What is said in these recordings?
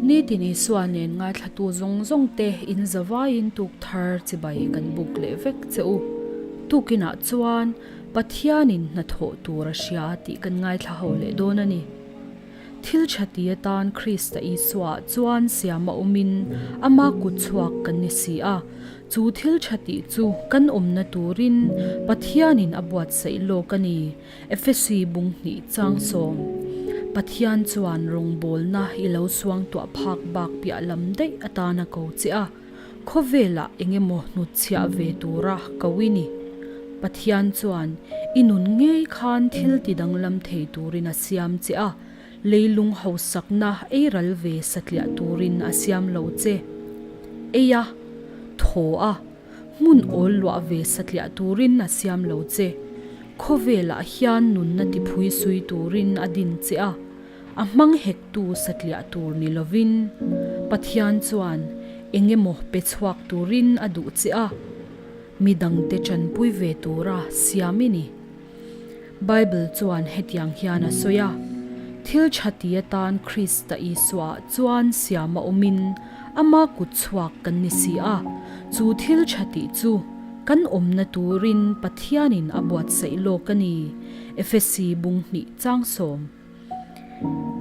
Nitin Isua nen ngaithlatu zawng zawng te in zavaiin tuk thar chibai kan buk leh vek che u. Tukinah chuan Pathianin hnathawh tur a hria tih kan ngaithla ho leh dawn a ni. Thil tha ti atan Krista Isua chuan siam a awmin ama kut chhuak kan ni si a, chu thil tha tih chu kan awmna turin Pathianin a buatsaih lawk a ni, Efesi bunghnih changsawm. Pathian chuan rawngbawlna i lo suangtuah phak bak piah lam daih atan a ko che a. Khawvelah eng emaw hnutchhiah ve tura ko i ni. Pathian chuan i nun ngei khan thil ti danglam thei turin a siam che a, leilung hausakna ei ral ve satliah turin a siam lo che. Ei a, thaw a, hmun awl luah ve satliah turin a siam lo che. Khawvelah hian nunna tiphui sui turin a din che a. A hmang hektu satliah tur ni lovin, Pathian chuan eng emaw pe chhuak turin a duh che a, mi dangte tanpui ve tura siam i ni. Bible chuan hetiang hian a sawi a, Thil tha ti atan Krista Isuaah chuan siam a awmin ama kut chhuak kan ni si a, chu thil tha tih chu kan awmna turin Pathianin a buatsaih lawk a ni, Efesi bunghnih changsawm.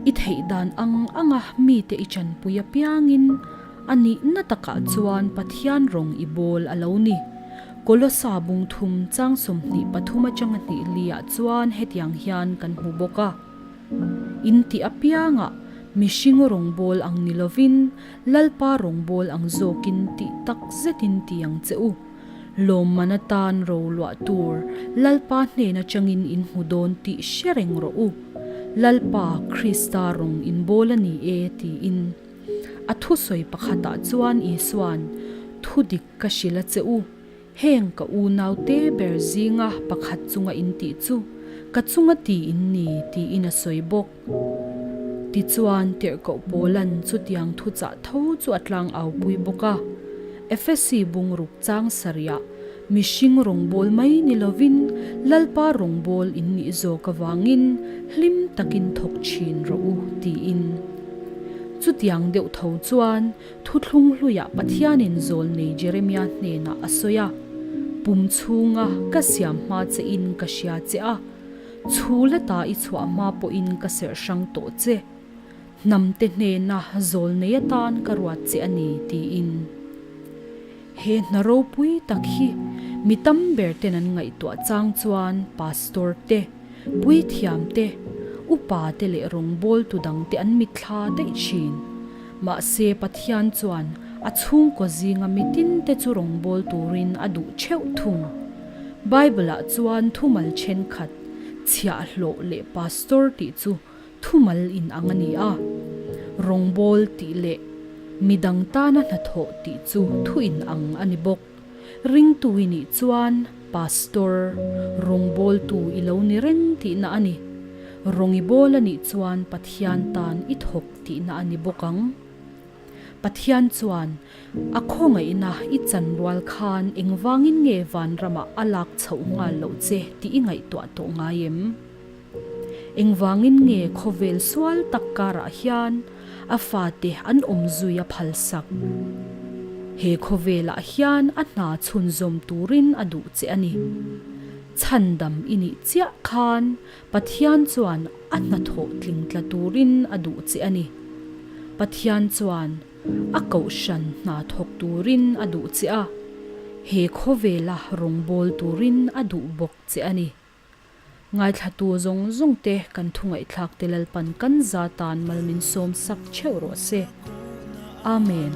I theih dan ang anga mite i chanpui apiangin a nihna takah chuan Pathian rawng i bawl a lo ni. Kolosa bung thum chang 23 atanga hnih liah chuan hetiang hian kan hmu bawk a, In tih apiangah mihring rawngbawl ang ni lovin Lalpa rawngbawl ang zawkin tih tak zetin ti ang che u. Lawmman atan ro luah tur Lalpa hnen atangin in hmu dawn tih hre reng rawh u. Lalpa Krista rawng in bawl a ni e tiin. A thusawi pakhatah chuan Isua'n, Thu dik ka hrilh a che u, heng ka unaute ber zinga pakhat chunga in tih chu ka chunga ti in ni tiin a sawi bawk. Tichuan, Tirhkoh Paula'n chutiang thuchah tho chu a tlang aupui bawk a. Efesi bungruk chang sarihah mihring rawngbâwl mai ni lovin Lalpa rawngbâwl in nih zawk avangin hlim takin thawk thin rawh u, tiin. Chutiang deuh tho chuan thuthlung hluiah Pathianin zawl nei Jeremia hnenah a sawi a, Pum chhunga ka siam hma che in ka hria che a, Chhu la ta i chhuah hma pawhin ka serh hrang tawh che. Hnamte hnena zawl nei atan ka ruat che a ni, tiin. He hna ropui tak hi mi tam ber ten an ngaihtuah chang chuan pastor te, puithiam te, upa te leh rawngbawltu dang te an mitthla daih thin. Mahse Pathian chuan a chhungkaw zinga mitin te chu rawngbâwl turin a duh theuh thung. Bible-ah chuan thumal thenkhat, chhiahhlawh leh pastor tih chu thumal inang a ni a. Rawngbâwl tih leh midang tana hnathawh tih chu thu inang a ni bawk. Ringtu i nih chuan pastor, rawngbâwltu i lo ni reng tihna a ni. Rawng i bâwl a nih chuan Pathian tan i thawk tihna a ni bawk ang. Pathian chuan a khawngaihna i chan rual khan engvangin nge vanramah a lak chhoh nghal loh che tih i ngaihtuah tawh ngai em? Engvangin nge khawvel sual tak karah hian a fate an awm zui a phalsak? He khawvelah hian a hna chhunzawm turin a duh che a ni. Chhandam i nih chiah khan Pathian chuan a hnathawh tling tla turin a duh che a ni. Pathian chuan a kohhran hna thawk turin a duh che a, he khawvela rawngbâwl turin a duh bawk che a ni. Ngaithlatu zawng zawng te kan thu ngaihthlak te Lalpan kan za tan mal min sawm sak theuh rawh se. Amen.